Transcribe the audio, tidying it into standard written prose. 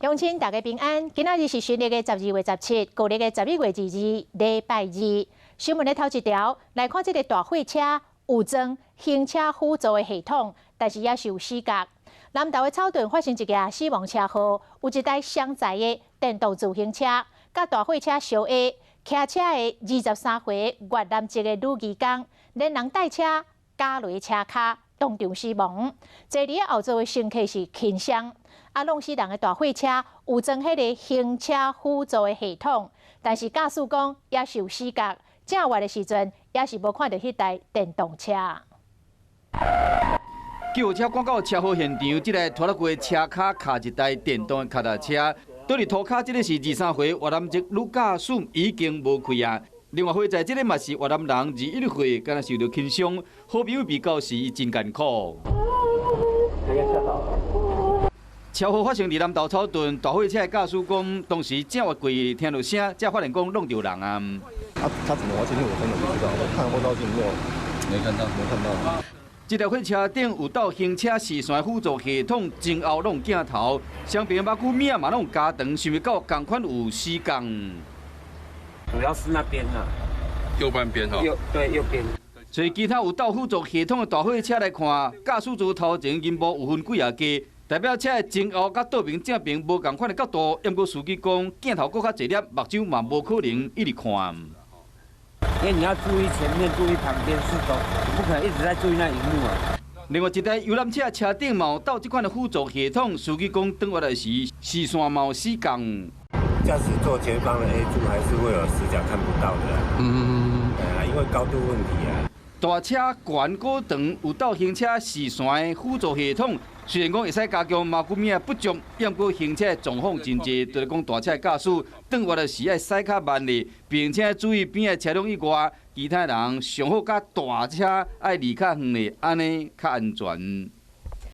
鄉親大家平安，今仔日是新曆的12月17，舊曆的11月22，禮拜二。新聞的頭一條來看，這个大貨車有裝行車輔助的系統，但是也是有死角。南投的草屯發生一件死亡車禍，有一台雙載的電動自行車，佮大貨車相挨，騎車的23歲越南籍的女移工，連人帶車軋落車跤，當場死亡。坐佇後座的乘客是輕傷。啊，弄死人的大貨車有裝彼个行車輔助的系統，但是駕駛講也是有死角，正越的時陣也是無看著彼台電動車。救護車趕到車禍現場，這台拖拉機車跤卡一台電動的腳踏車，倒佇塗跤，這个是23歲越南籍女駕駛已經無氣啊。另外，火載這个嘛是越南人，21歲，敢若受著輕傷，好朋友比較時伊真艱苦。車禍發生佇南投草屯，大貨車的駕駛講，當時正越過聽著聲，才發現講挵著人啊。啊，他怎麼滑進去？我真的不知道。我看後照鏡沒有，沒看到，沒看到。這台貨車頂有鬥行車視線輔助系統，前後攏鏡頭，雙邊目睭物嘛攏加長，想袂到仝款有死角。主要是那邊啊，右半邊哈。右對右邊。所以其他有鬥輔助系統的大貨車來看，駕駛座頭前銀幕有分幾仔格，代表車的前後佮倒爿正爿無仝款的角度。毋過司機講，鏡頭閣較濟粒，目睭嘛無可能一直看。因為你要注意前面，注意旁邊四周，你不可能一直在注意那螢幕啊。另外一台遊覽車車頂嘛有鬥這款的輔助系統，司機講轉彎來時視線嘛有死角。駕駛座前方的 A 柱還是會有死角看不到的。對啊，因為高度問題啊。大車懸過長有鬥行車視線的輔助系統，雖然講會使加強目睭的不足，毋過行車狀況真濟，就是講大車駕駛轉彎的時愛駛較慢咧，並且注意邊的車輛以外，其他人上好佮大車愛離較遠咧，按呢較安全。